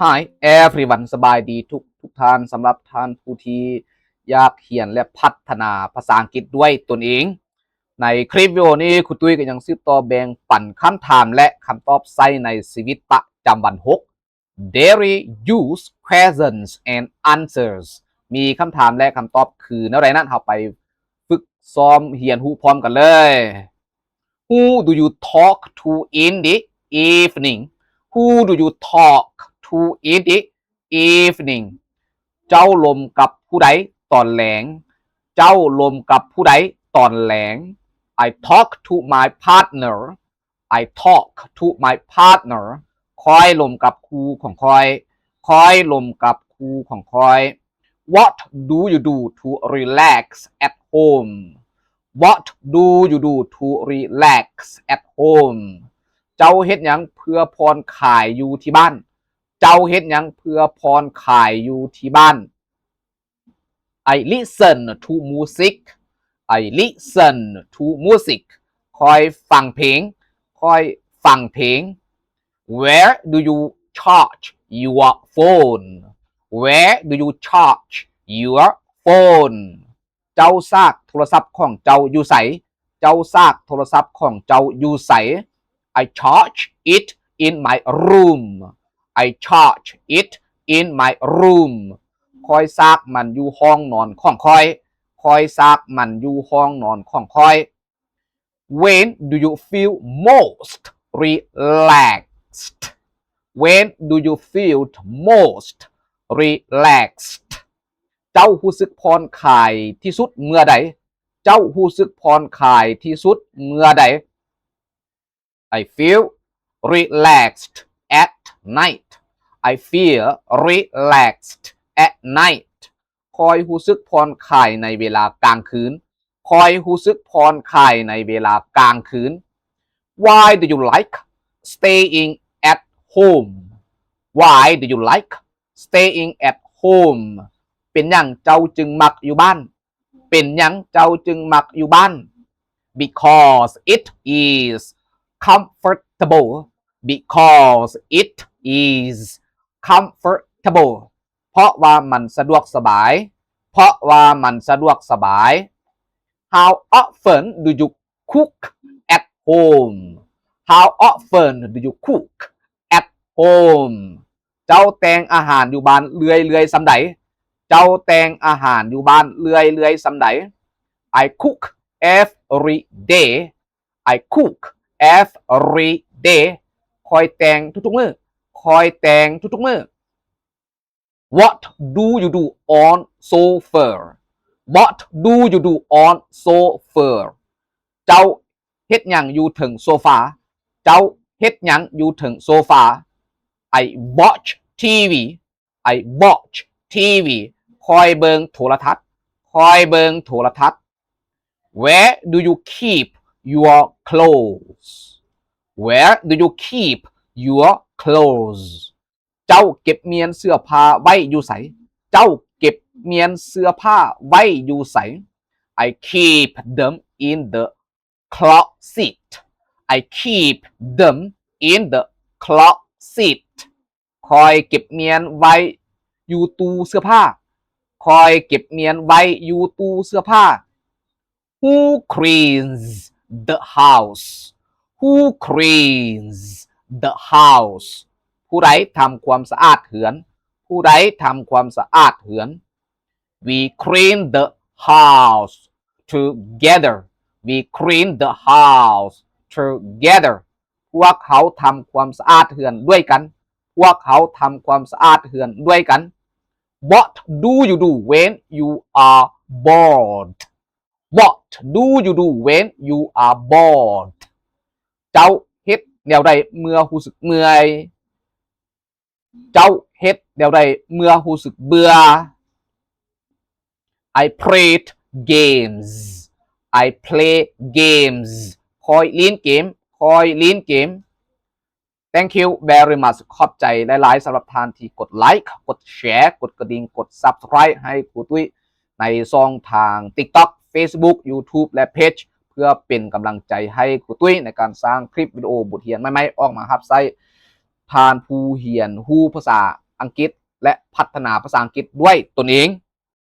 Hi everyone ສະບາຍດີທຸກທຸກທ່ານ. ສຳລັບທ່ານຜູ້ທີ່ຢາກຮຽນ ແລະ ພັດທະນາພາສາອັງກິດດ້ວຍຕົນເອງ, ໃນຄລິບວິດີໂອນີ້ ຄູຕຸ້ຍກໍຍັງສືບຕໍ່ແບ່ງປັນຄຳຖາມ ແລະ ຄຳຕອບໃຊ້ໃນຊີວິດປະຈຳວັນ ຫົກ Daily Use Questions and Answers ມີຄຳຖາມ ແລະ ຄຳຕອບຄືແນວໃດນັ້ນ, ເຮົາໄປຝຶກຊ້ອມຮຽນຮູ້ພ້ອມກັນເລີຍ. Who do you talk to in the evening? Who do you talk to in the evening? ເຈົ້າລົມກັບຜູ້ໃດຕອນແລງ? ເຈົ້າລົມກັບຜູ້ໃດຕອນແລງ? I talk to my partner. I talk to my partner. ຂ້ອຍລົມກັບຄູ່ຂອງຂ້ອຍ. ຂ້ອຍລົມກັບຄູ່ຂອງຂ້ອຍ. What do you do to relax at home? What do you do to relax at home? ເຈົ້າເຮັດຫຍັງເພື່ອຜ່ອນຄາຍຢູ່ທີ່ບ້ານ? ເຈົ້າເຮັດຫຍັງເພື່ອຜ່ອນຄາຍຢູ່ທີ່ບ້ານ? I listen to music. I listen to music. ຂ້ອຍຟັງເພງ. ຂ້ອຍຟັງເພງ. Where do you charge your phone? Where do you charge your phone? ເຈົ້າຊາກໂທລະສັບຂອງເຈົ້າຢູ່ໃສ? ເຈົ້າຊາກໂທລະສັບຂອງເຈົ້າຢູ່ໃສ? I charge it in my room. I charge it in my room. ຂ້ອຍຊາກມັນຢູ່ຫ້ອງນອນຂອງຂ້ອຍ. ຂ້ອຍຊາກມັນຢູ່ຫ້ອງນອນຂອງຂ້ອຍ. When do you feel most relaxed? When do you feel most relaxed? ເຈົ້າຮູ້ສຶກຜ່ອນຄາຍທີ່ສຸດເມື່ອໃດ? ເຈົ້າຮູ້ສຶກຜ່ອນຄາຍທີ່ສຸດເມື່ອໃດ? I feel relaxed at night. I feel relaxed at night. ຂ້ອຍຮູ້ສຶກຜ່ອນຄາຍໃນເວລາກາງຄືນ. ຂ້ອຍຮູ້ສຶກຜ່ອນຄາຍໃນເວລາກາງຄືນ. Why do you like staying at home? Why do you like staying at home? ເປັນຫຍັງເຈົ້າຈຶ່ງມັກຢູ່ບ້ານ? ເປັນຫຍັງເຈົ້າຈຶ່ງມັກຢູ່ບ້ານ? Because it is comfortable. Because it is comfortable. ເພາະວ່າມັນສະດວກສະບາຍ. ເພາະວ່າມັນສະດວກສະບາຍ. How often do you cook at home? How often do you cook at home? ເຈົ້າແຕ່ງອາຫານຢູ່ບ້ານເລື້ອຍໆສ່ຳໃດ? ເຈົ້າແຕ່ງອາຫານຢູ່ບ້ານເລື້ອຍໆສ່ຳໃດ? I cook every day. I cook every day. ຂ້ອຍແຕ່ງທຸກໆມື້. ຂ້ອຍແຕ່ງທຸກໆມື້. What do you do on sofa? What do you do on sofa? ເຈົ້າເຮັດຫຍັງຢູ່ເທິງໂຊຟາ? ເຈົ້າເຮັດຫຍັງຢູ່ເທິງໂຊຟາ? I watch TV. I watch TV. ຂ້ອຍເບິ່ງໂທລະທັດ. ຂ້ອຍເບິ່ງໂທລະທັດ. Where do you keep your clothes? Where do you keep your clothes? ເຈົ້າເກັບມ້ຽນເສື້ອຜ້າໄວ້ຢູ່ໃສ? ເຈົ້າເກັບມ້ຽນເສື້ອຜ້າໄວ້ຢູ່ໃສ? I keep them in the closet. I keep them in the closet. ຂ້ອຍເກັບມ້ຽນໄວ້ຢູ່ຕູ້ເສື້ອຜ້າ. ຂ້ອຍເກັບມ້ຽນໄວ້ຢູ່ຕູ້ເສື້ອຜ້າ. Who cleans the house? Who cleans the house? ຜູ້ໃດທຳຄວາມສະອາດເຮືອນ? ຜູ້ໃດທຳຄວາມສະອາດເຮືອນ? We clean the house together. We clean the house together. ພວກເຮົາທຳຄວາມສະອາດເຮືອນດ້ວຍກັນ. ພວກເຮົາທຳຄວາມສະອາດເຮືອນດ້ວຍກັນ. What do you do when you are bored? What do you do when you are bored? ເຈົ້າເຮັດແນວໃດເມື່ອຮູ້ສຶກເມື່ອຍ? ເຈົ້າເຮັດແນວໃດເມື່ອຮູ້ສຶກເບື່ອ? I play games. I play games. ຂ້ອຍຫຼິ້ນເກມ. ຂ້ອຍຫຼິ້ນເກມ. Thank you very much. ຂອບໃຈຫຼາຍໆ ສຳລັບທ່ານທີ່ກົດໄລຄ໌ ກົດແຊ ກົດກະດິ່ງ ກົດ Subscribe ໃຫ້ຄູຕຸ້ຍໃນຊ່ອງທາງ TikTok, Facebook, YouTube ແລະ Page ເພື່ອເປັນກຳລັງໃຈໃຫ້ຄູຕຸ້ຍໃນການສ້າງຄລິບວິດີໂອບົດຮຽນໃໝ່ໆອອກມາຮັບໃຊ້ທ່ານຜູ້ຮຽນຮູ້ພາສາ ອັງກິດ ແລະ ພັດທະນາພາສາອັງກິດດ້ວຍຕົນເອງ.